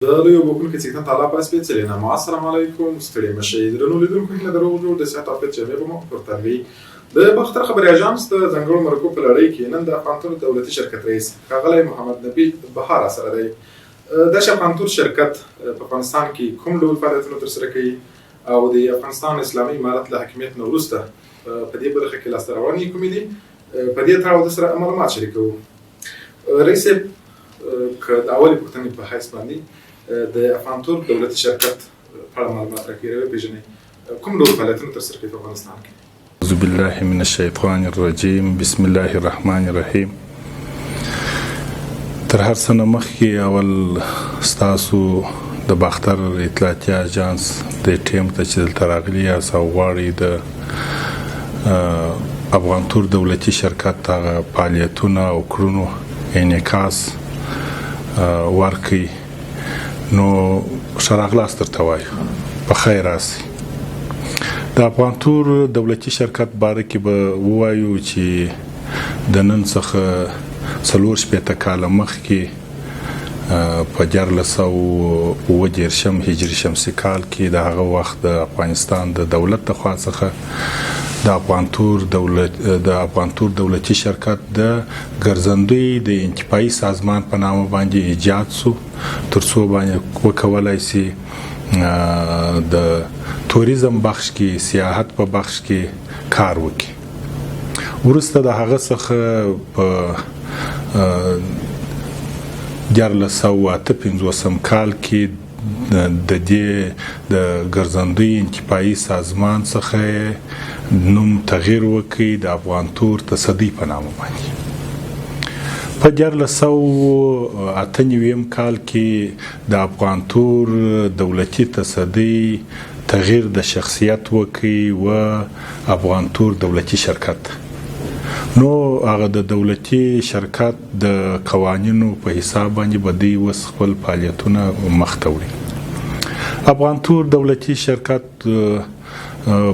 د لوی بخښونکي څښتن تعالی په سپېڅلي نامه السلام علیکم. ستړي مه شئ درنو لیدونکو، هیله د روغ جوړ د صحت عافیت جامې به مو پر تن وي. د باختر خبري اژانس د ځانګړو مرکو په لړۍ کې نن د افغانتور دولتي شرکت رئیس ښاغلی محمد نبي بهار سره دی. د افغانتور شرکت په افغانستان کې کوم ډول فعالیتونه ترسره کوي او د افغانستان اسلامي امارت له حاکمیت نه وروسته په دې برخه کې لاسته راوړنې کومې دي، په دې تړاو د سره معلومات شریکوو. رئیس صاحب، که د اولې پوښتنې په حیث باندې د افغانتور دولتي شرکت په اړه معلومات راکړئ، وپېژنئ کوم ډول فعالیتونه ترسره کوي په افغانستان کې؟ اعوذ بالله من الشیطان الرجیم، بسم الله الرحمن الرحیم. تر هر څه نه مخکې اول ستاسو د باختر اطلاعاتي اژانس د ټیم ته چې دلته راغلي یاست او غواړئ د افغانتور دولتي شرکت هغه فعالیتونه او کړنو انعکاس ورکړي، نو ښه راغلاست درته وایو، په خیر راسئ. د افغانتور دولتي شرکت باره کې به ووایو چې د نن څخه 64 کاله مخکې په 1337 هجري شمسي کال کې د هغه وخت د افغانستان د دولت د خوا څخه د افغانتور دولتي شرکت د ګرځندوی د انتفاعي سازمان په نامه باندې ایجاد شو، ترڅو باندې وکولای شي د توریزم بخش کې، سیاحت په بخش کې کار وکړي. وروسته د هغه څخه په 1358 کال کې د دې د ګرځندوی انتفاعي سازمان څخه نوم تغییر وکړي د افغانتور تصدۍ په نامه باندې. په 1398 کال کې د افغانتور دولتي تصدۍ تغییر د شخصیت وکړي و افغانتور دولتي شرکت. نو هغه د دولتي شرکت د قوانینو په حساب باندې به دوی اوس خپل فعالیتونه مخته وړي. افغانتور دولتي شرکت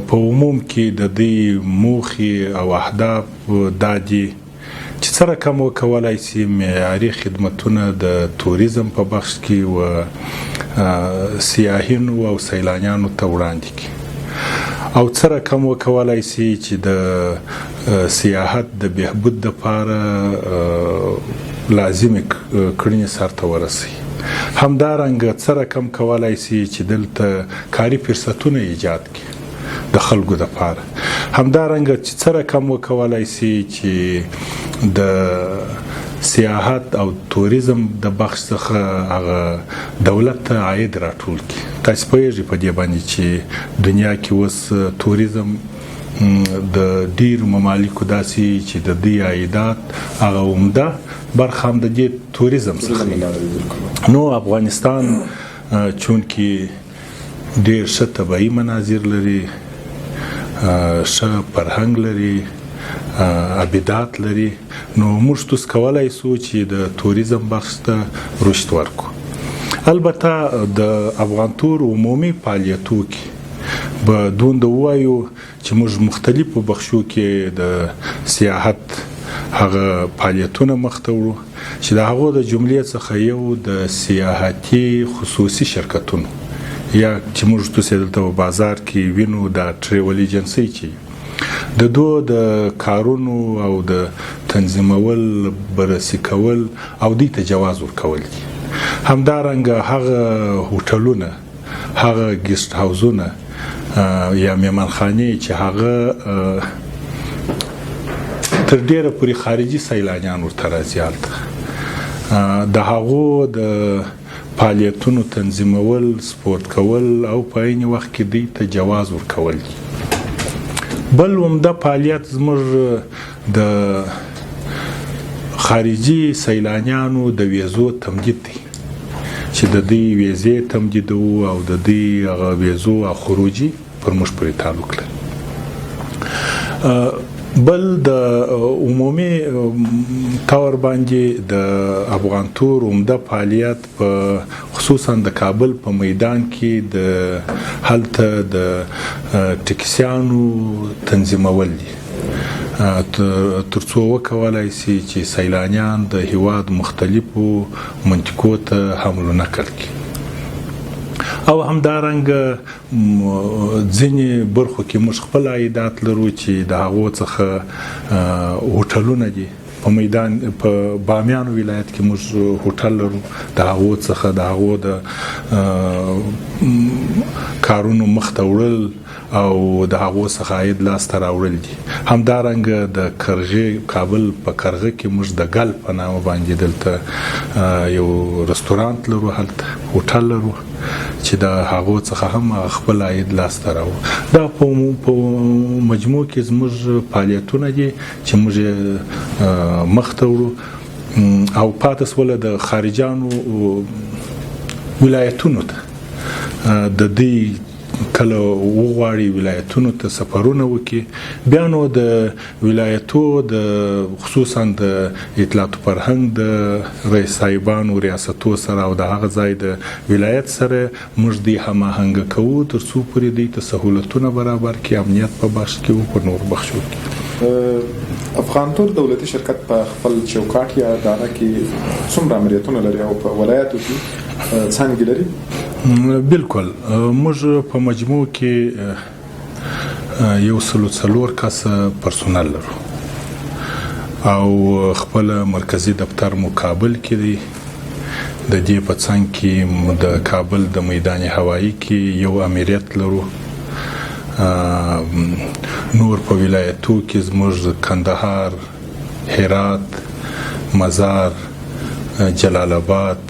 په عموم کې د دوی موخې او اهداف دا دي چې څه رقم وکولای شي معیاري خدمتونه د توریزم په بخش کې و سیاحینو او سیلانیانو ته وړاندې کړي، او څه رقم وکولای شي چې د سیاحت د بهبود لپاره لازمې کړنې سرته ورسوي. همدارنګه څه رقم کولای شي چې دلته کاري فرصتونه ایجاد کړي د خلکو لپاره. همدارنګه چې څه رقم وکولای شي چې د سیاحت او توریزم د بخش څخه هغه دولت ته عاید راټول کړي. تاسو پوهیږئ په دې باندې چې دنیا کې اوس توریزم د ډیرو ممالکو داسې چې د دوی عایدات هغه عمده برخه هم د دې توریزم څخه. نو افغانستان چونکې ډیر ښه طبیعي مناظر لري، ښه فرهنګ لري، ابدات لري، نو موږ تاسو کولای شو چې د توریزم بخش ته رشد ورکړو. البته د افغانتور عمومي فعالیتو کې به دوند ووایو چې موږ مختلفو بخشو کې د سیاحت هغه فعالیتونه مخته وړو، چې د هغو د جملې څخه یو د سیاحتي خصوصي شرکتونو یا چې موږ تاسو دلته په بازار کې وینو دا travel agency چې د دوی د کارونو او د تنظیمول، بررسي کول او دوی ته جواز ورکول دي. همدارنګه هغه هوټلونه، هغه guest house ونه یا میمانخانې چې هغه تر ډیره پورې خارجي سیلانیان ورته راځي، هلته د هغو د فعالیتونو تنظیمول، سپورت کول او په عین وخت کې دوی ته جواز ورکول دي. بل عمده فعالیت زموږ د خارجي سیلانیانو د ویزو تمدید دی، چې د دوی ویزې تمدیدوو او د دوی هغه ویزو او خروجي پر موږ پورې تعلق لري. بل د عمومي طور باندې د افغانتور عمده فعالیت په خصوصا د کابل په میدان کې د هلته د ټکسیانو تنظیمول دي، ترڅو وکولای شي چې سیلانیان د هیواد مختلفو منطقو ته حمل و نقل کړي. او همدارنګه ځینې برخو کې موږ خپل عایدات لرو چې د هغو څخه هوټلونه دي. په میدان په بامیانو ولایت کې موږ هوټل لرو، د هغو څخه د هغو د کارونو مخته وړل او د هغو څخه عاید لاسته راوړل دي. همدارنګه د کرغې کابل په کرغه کې موږ د ګل په نامه باندې دلته یو رستورانت لرو، هلته هوټل لرو چې د هغو څخه هم خپل عاید لاسته راوړو. دا په مجموع کې زموږ فعالیتونه دي چې موږ مخته وړو. او پاتې سوله د خارجانو ولایتونو ته د دوی کله وغواړي ولایتونو ته سفرونه وکړي، بیا نو د ولایتو د خصوصا د اطلاعات فرهنګ د رئیس صاحبانو ریاستو سره او د هغه ځای د ولایت سره موږ دوی هماهنګ کوو تر څو پورې دوی ته سهولتونه برابر کړي، امنیت په بخش کې او په نور بخشو کې. افغان تور دولتي شرکت په خپل چوکاټ یا دانه کې څومره امریتونه لري او په ولایاتو کې څانګې لري؟ بالکل، موږ په مجموع کې 104 کسه پرسونل لرو او خپل مرکزي دفتر مو کابل کې دی. د دې په څنګ کې د کابل د میدان هوایی کې یو امریت لرو. نور په ولایتو کې زموږ کندهار، هرات، مزار، جلال آباد،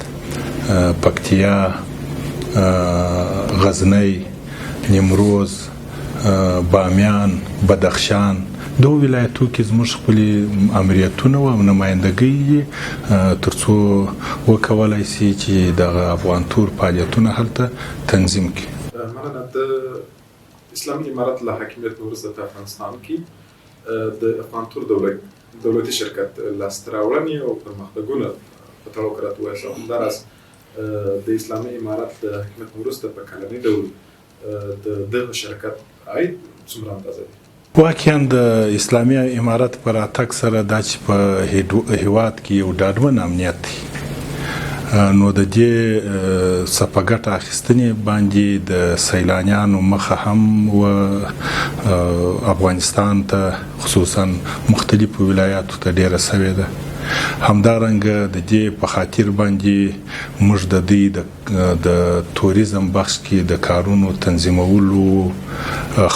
پکتیا، غزنی، نیمروز، بامیان، بدخشان، دغو ولایتو کې زموږ خپلې امریتونه او نمایندګۍ دي ترڅو وکولای شي چې دغه افغان تور فعالیتونه هلته تنظیم کړي. مننه. د اسلامي امارت له حاکمیت نه وروسته په افغانستان کې د افغان تور دولتي شرکت لاسته راوړنې او پرمختګونه په تړاو که راته ووایاست، او همداراز د اسلامي امارت له حاکمیت نه وروسته په کلني ډول د دغه شرکت عاید څومره اندازه دی؟ واقعا د اسلامي امارت په راتګ سره دا چې په هیواد کې یو ډاډمن امنیت دی، نو د دې څخه په ګټه اخیستنې باندې د سیلانیانو مخه هم و افغانستان ته خصوصا مختلفو ولایاتو ته ډېره سوې ده. همدارنګه د دې په خاطر باندې موږ د دوی د توریزم بخش کې د کارونو تنظیمولو،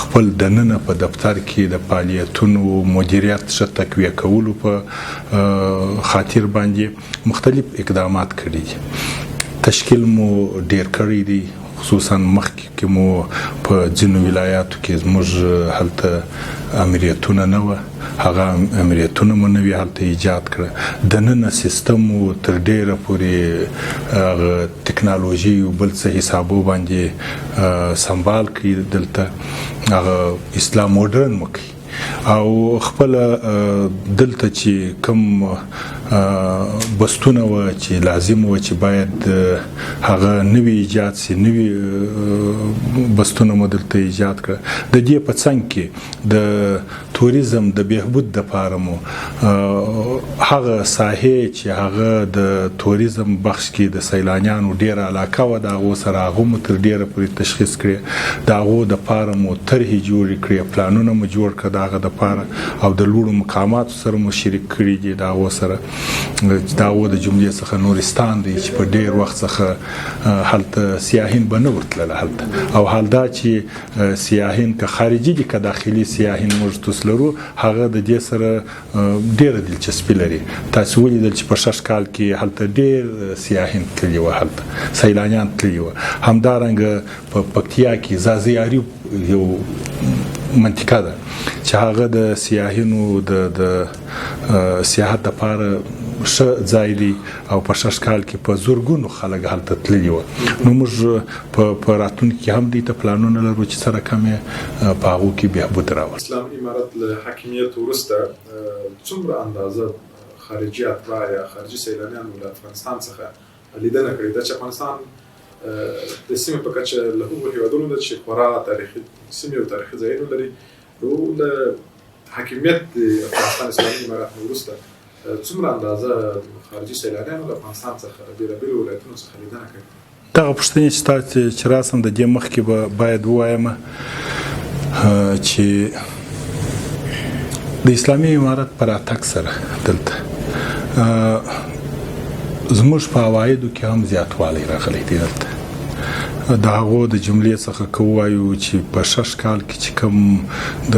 خپل دننه په دفتر کې د فعالیتونو مدیریت ښه تقویه کولو په خاطر باندې مختلف اقدامات کړي دي. تشکیل مو ډیر کړی دی، خصوصا مخکې کې مو په ځینو ولایاتو کې زموږ هلته امریتونه نه وه، هغه امریتونه مو نوي هلته ایجاد کړه. دننه سیستم مو تر ډېره پورې هغه تکنالوژي او بل څه حسابو باندې سمبال کړي، دلته هغه اسلام مډرن مو کړي. او خپل دلته چې کوم بستونه وه چې لازم وه چې باید هغه نوي ایجاد سي، نوي بستونه مو دلته ایجاد کړه. د دې په څنګ کې د توریزم د بهبود دپاره مو هغه ساحې چې هغه د توریزم بخش کې د سیلانیانو ډېره علاقه وه، د هغو سره هغه مو تر ډېره پورې تشخیص کړې، د هغو دپاره مو طرحې جوړې کړې، پلانونه مو جوړ کړه د هغه دپاره، او د لوړو مقاماتو سره مو شریک کړي دي. د هغو سره د هغو د جملې څخه نورستان دی چې په ډېر وخت څخه هلته سیاحین به نه ورتلله هلته، او حال دا چې سیاحین که خارجي دي که داخلي سیاحین موږ توس لرو، هغه د دې سره ډېره دلچسپي لري. تاسو ولیدل چې په 6 کال کې هلته ډېر سیاحین تللي وه، هلته سیلانیان تللي وه. همدارنګه په پکتیا کې ځاځي اریوب یو منطقه ده چې هغه د سیاحینو د سیاحت دپاره ښه ځای دی، او په 6 کال کې په زرګونو خلک هلته تللي وه. نو موږ په راتلونکي کې هم دوی ته پلانونه لرو چې څه رقم یې په هغو کې بهبود راولو. اسلامي امارت له حاکمیت وروسته څومره اندازه خارجي اتباع یا خارجي سیلانیانو له افغانستان څخه لیدنه کړې ده چې افغانستان د سیمې په کچه له هغو هېوادونو ده چې خورا تاریخي سیمې او تاریخي ځایونه لري، نو له حاکمیت د افغانستان اسلامي امارت نه وروسته څومره اندازه خارجي سیلانیانو له افغانستان څخه له بېلابېلو ولایتونو څخه لیدنه کړې؟ دغه پوښتنې چې تاسو چې راسم د دې مخکې به باید ووایم چې د اسلامي امارت پر راتګ سره دلته زموږ په عوایدو کې هم زیاتوالی راغلی دی. دلته د هغو د جملې څخه که ووایو چې په شش کال کې چې کوم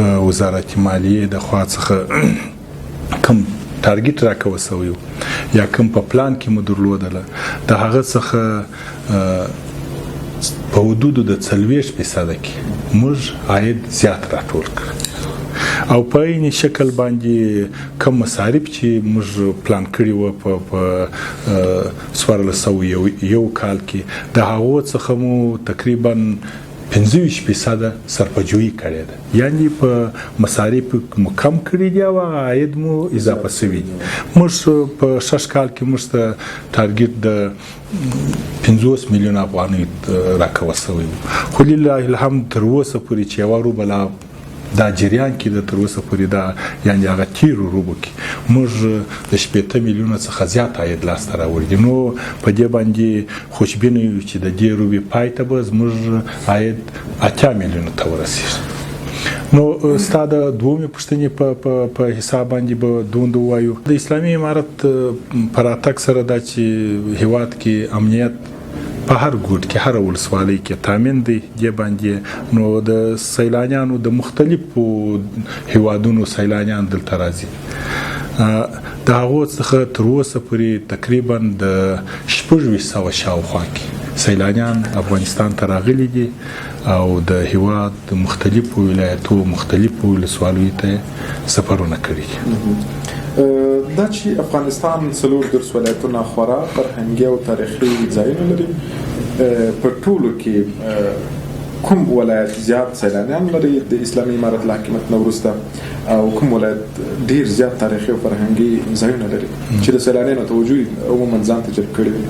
د وزارت مالیې د خوا څخه کوم ټارګټ راکول شوی یا کوم په پلان کې مو درلودله، د هغه څخه په حدودو د 40% کې موږ عاید زیات راټول کړ او په عین شکل باندې کوم مصارف چې موږ پلان کړي و په 1401 کال کې، د هغو څخه مو تقریبا 25% صرفهجویي کړې ده، یعنی په مصارف مو کم کړي دي او هغه عاید مو اضافه شوي دي. موږ په شش کال کې موږ ته ټارګټ د 50 میلیون افغانۍ راکول شوی و، خو لله الحمد تر اوسه پورې چې یوه روبه لا دا جریان کې د تر اوسه پورې دا یعنی هغه تیرو روبو کې موږ د 60 میلیونه څخه زیات عاید لاسته راوړي دي. نو په دې باندې خوشبینه یو چې د دې روبې پای ته به زموږ عاید 80 میلیونه ته ورسېږي. نو ستا د دومې پوښتنې په حساب باندې به دوند ووایو، د اسلامي امارت په راتګ سره دا چې هیواد کې امنیت په هر ګوټ کې، هر ولسوالۍ کې تامین دی، دې باندې نو د سیلانیانو د مختلفو هیوادونو سیلانیان دلته راځي. د هغو څخه تر اوسه پورې تقریبا د 2600 شاوخوا کې سیلانیان افغانستان ته راغلي دي او د هیواد د مختلفو ولایتو مختلفو ولسوالیو ته سفرونه کړي دي. دا چې افغانستان 34 ولایتونه خورا فرهنګي او تاریخي ځایونه لري، په ټولو کې کوم ولایت زیات سیلانیان لري د اسلامي امارت له حاکمیت نه وروسته، او کوم ولایت ډیر زیات تاریخي او فرهنګي ځایونه لري چې د سیلانیانو توجه عموما ځان ته جلب کړي وي؟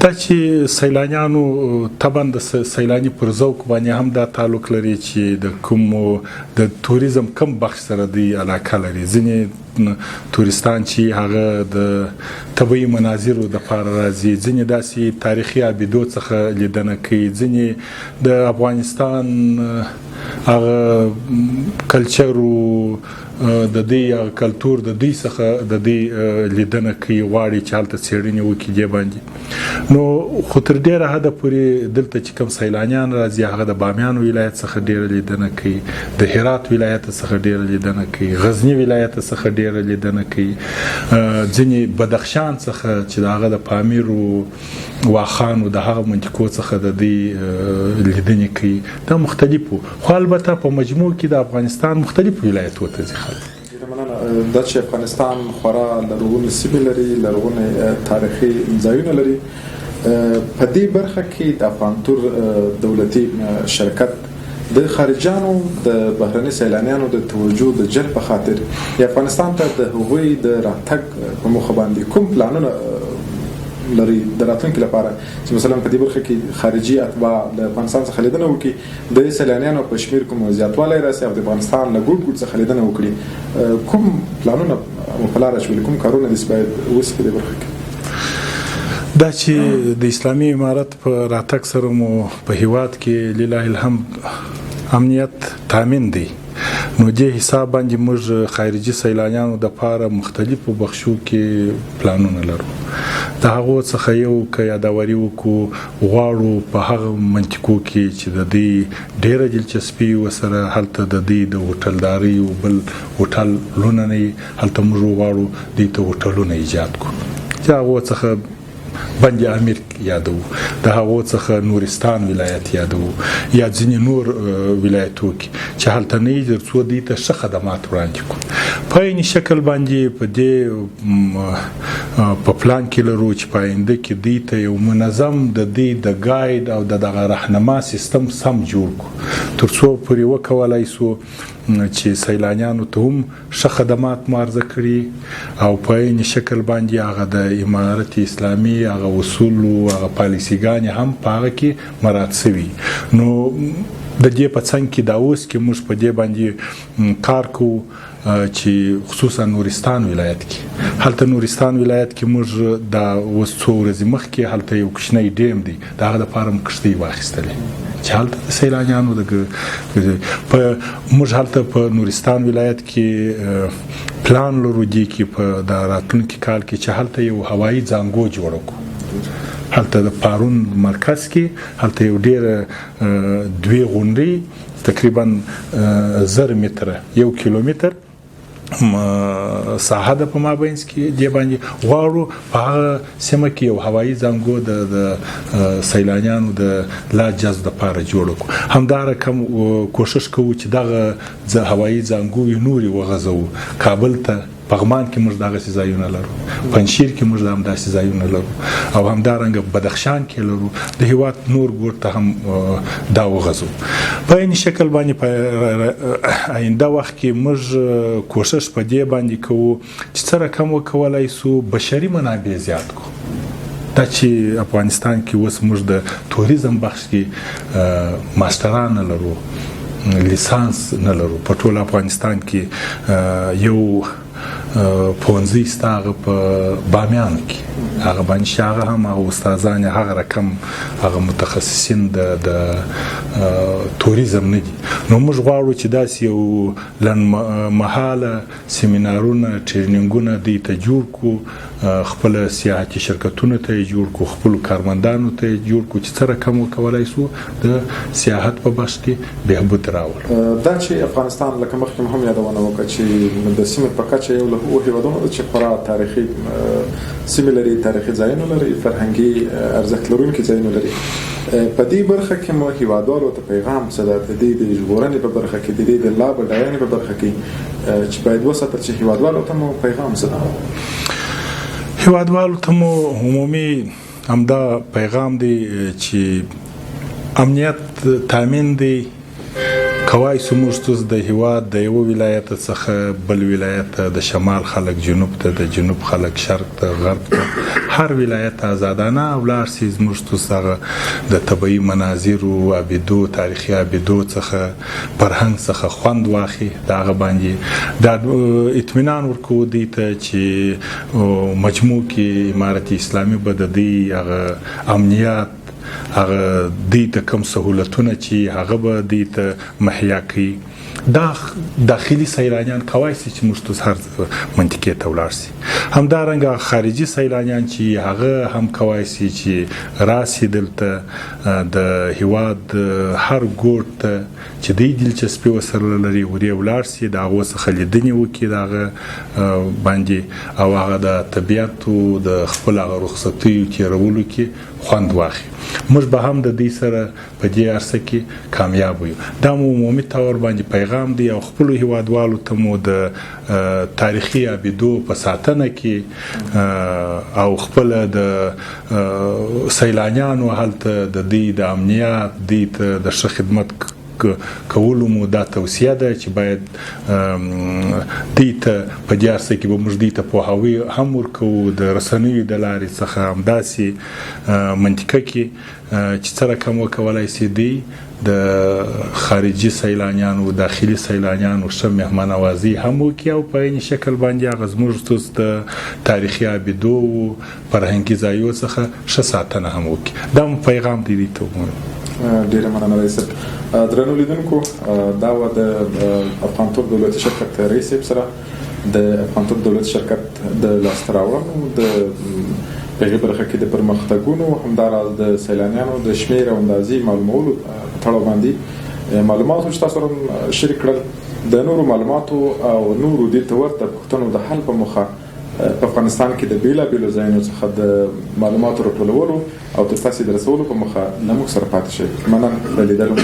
دا چې سیلانیانو طبعا د سیلاني پر ذوق باندې هم دا تعلق لري چې د کوم د توریزم کم بخش سره دی علاقه لري. ځینې توریستان چې هغه د طبیعي مناظرو د پاره راځي، ځینې داسې تاریخي آبدو څخه لیدنه کوي، ځینې د افغانستان هغه کلچر د دې هغه کلتور د دوی څخه د دې لیدنه کوي، غواړي چې هلته څېړنې وکړي دې باندې. نو خو تر ډېره حده پورې دلته چې کوم سیلانیان راځي هغه د بامیانو ولایت څخه ډېره لیدنه کوي، د هرات ولایت څخه ډېره لیدنه کوي، غزني ولایت څخه ډېره لیدنه کوي، ځینې بدخشان څخه چې د هغه د پامیر واخان او د هغه منطقو څخه د دوی لیدنې کوي. دا مختلف وو، خو البته په مجموع کې د افغانستان مختلفو ولایتو ته ځي خلک. ډېره مننه. دا چې افغانستان خورا لرغونې سیمې لري، لرغونې تاریخي ځایونه لري، په دې برخه کې د افغان تور دولتي شرکت د خارجانو د بهرني سیلانیانو د توجه د جلب په خاطر یا افغانستان ته د هغوی د راتګ په موخه باندې کوم پلانونه لري د راتلونکي لپاره، چې مثلا په دې برخه کې خارجي اتباع له افغانستان څخه لیدنه وکړي، د سیلانیانو په شمېر کوم زیاتوالی راسي او د افغانستان له ګوټ ګوټ څخه لیدنه وکړي، کوم پلانونه مو په لاره اچولي، کوم کارونه دي چې باید وسي په دې برخه کې؟ دا چې د اسلامي امارت په راتګ سره مو په هیواد کې لله الحمد امنیت تامین دی، نو دې حساب باندې موږ خارجي سیلانیانو د پاره مختلفو بخشو کې پلانونه لرو. د هغو څخه یو که یادوري وکړو، غواړو په هغه منطقو کې چې د دوی ډېره دلچسپي ورسره هلته د دوی د هوټلدارۍ او بل هوټلونه نه وي، هلته موږ غواړو دوی ته هوټلونه ایجاد کړو، چې هغو څخه بند امیر یادو، د هغو څخه نورستان ولایت یادو یا ځینې نور ولایتو کې چې هلته نه وي، تر څو دوی ته ښه خدمات وړاندې کړو. په عین شکل باندې په دې په پلان کې لرو چې په آینده کې دوی ته یو منظم د دوی د ګاید او د دغه رهنما سیستم سم جوړ کړو، تر څو پورې وکولای شو چې سیلانیانو ته هم ښه خدمات معرضه کړي او په عین شکل باندې هغه د امارت اسلامي هغه اصول او هغه پالیسیګانې هم په هغه کې مراعات شوي. نو د دې په څنګ کې دا اوس کې موږ په دې باندې کار کوو. چې خصوصا نورستان ولایت کې، هلته نورستان ولایت کې موږ دا اوس څو ورځې مخکې هلته یو کوچنی ډیم دی، د هغه دپاره مو کښتۍ واخیستلې چې هلته د سیلانیانو د په موږ هلته په نورستان ولایت کې پلان لرو دې کې په دا راتلونکي کال کې چې هلته یو هوایي ځانګو جوړه کړو. هلته د پارون مرکز کې هلته یو ډېره دوې غونډۍ تقریبا 1000 متره 1 کیلومتر ساحه ده په مابینځ کې، دې باندې غواړو په هغه سیمه کې یو هوایي ځانګو د سیلانیانو د لا جذب لپاره جوړ کړو. همدا رقم کوشش کوو چې دغه هوایي ځانګوې نورې وغځوو. کابل ته، پغمان کې موږ دغسې ځایونه لرو، پنجشیر کې موږ همداسې ځایونه لرو، او همدارنګه بدخشان کې لرو، د هیواد نور ګوټ ته هم دا وغځو. په عین شکل باندې په آینده وخت کې موږ کوشش په دې باندې کوو چې څه رقم وکولای سو بشري منابع زیات کړو. دا چې افغانستان کې اوس موږ د توریزم بخش کې ماسټران نه لرو، لیسانس نه لرو، په ټول افغانستان کې یو پوهنځی سته هغه په بامیانو کې، هغه باندې چې هغه هم هغه استادان هغه رقم هغه متخصصین د توریزم نه دي. نو موږ غواړو چې داسې یو لنډمهاله سیمینارونه، ټریننګونه دوی ته جوړ کړو، خپل سیاحتي شرکتونو ته یې جوړ کړو، خپلو کارمندانو ته یې جوړ کړو چې څه رقم وکولای سو د سیاحت په بخش کې بهبود راولو. دا چې افغانستان لکه مخکې مو هم یادونه وکړه چې د سیمې په کچه یو له هغو هېوادونو ده چې خورا تاریخي سیمې لري، تاریخي ځایونه لري، فرهنګي ارزښت لرونکي ځایونه لري. په دې برخه کې مو هېوادوالو ته پیغام څه ده؟ د دې د ژغورنې په برخه کې، د دې د لا بډاینې په برخه کې چې باید وساتل شي، هېوادوالو ته مو پیغام څه ده؟ هېوادوالو ته مو عمومي همدا پیغام دی چې امنیت تامین دی، کوای سو موږ تاسو د هیواد د یو ولایت څخه بل ولایت ته، د شمال خلک جنوب ته، د جنوب خلک شرق ته، غرب ته، هر ولایت ته آزادانه ولاړ سي. زموږ تاسو هغه د طبیعي مناظرو، آبدو، تاریخي آبدو څخه، فرهنګ څخه خوند واخلي. د هغه باندې دا اطمینان ورکوو دوی ته چې مجموع کې امارت اسلامي به د دوی هغه امنیت، هغه دوی ته کوم سهولتونه چې هغه به دوی ته مهیا کوي. دا داخلي سیلانیان کوای سي چې موږ ته هر منطقې ته ولاړ سي. همدارنګه خارجي سیلانیان چې هغه هم کوای سي چې راسي دلته د هیواد هر ګوټ ته چې دوی دلچسپي ورسره لري ورې ولاړ سي، د هغو څخه لیدنې وکړي د هغه باندې، او هغه د طبیعت او د خپل هغه رخصتیو تېرولو کې خوند واخلي. موږ به هم د دوی سره په دې عرصه کې کامیاب یو. دا مو عمومي طور باندې پیغام دی، او خپلو هیوادوالو ته مو د تاریخي آبدو په ساتنه کې او خپل د سیلانیانو هلته د دوی د امنیت، دوی ته د ښه خدمت کولو مو دا توصیه ده چې باید دوی ته په دې عرصه کې به موږ دوی ته پوهاوی هم ورکوو د رسنیو د لارې څخه، همداسې منطقه کې چې څه رقم وکولای سي دوی د خارجي سیلانیانو، داخلي سیلانیانو ښه مهمانوازي هم وکړي، او په عین شکل باندې هغه زموږ تاسو د تاریخي آبدو او فرهنګي ځایو څخه ښه ساتنه هم وکړي. دا مو پیغام دی دوی ته. ډېره مننه رئیس صاحب. درنو لیدونکو، دا وه د افغان تور دولتي شرکت رئیس صاحب سره د افغان تور دولتي شرکت د لاسته راوړنو، د هغې برخه کې د پرمختګونو، همداراز د سیلانیانو د شمېر او اندازې معلومولو په تړاو باندې معلومات چې تاسو سره شریک کړل. د نورو معلوماتو او نورو دې ته ورته پوښتنو د حل په موخه په افغانستان کې د بېلابېلو ځایونو څخه د معلوماتو راټولولو او تر تاسې د رسولو په موخه له موږ سره پاتې شئ. مننه د لیدلو.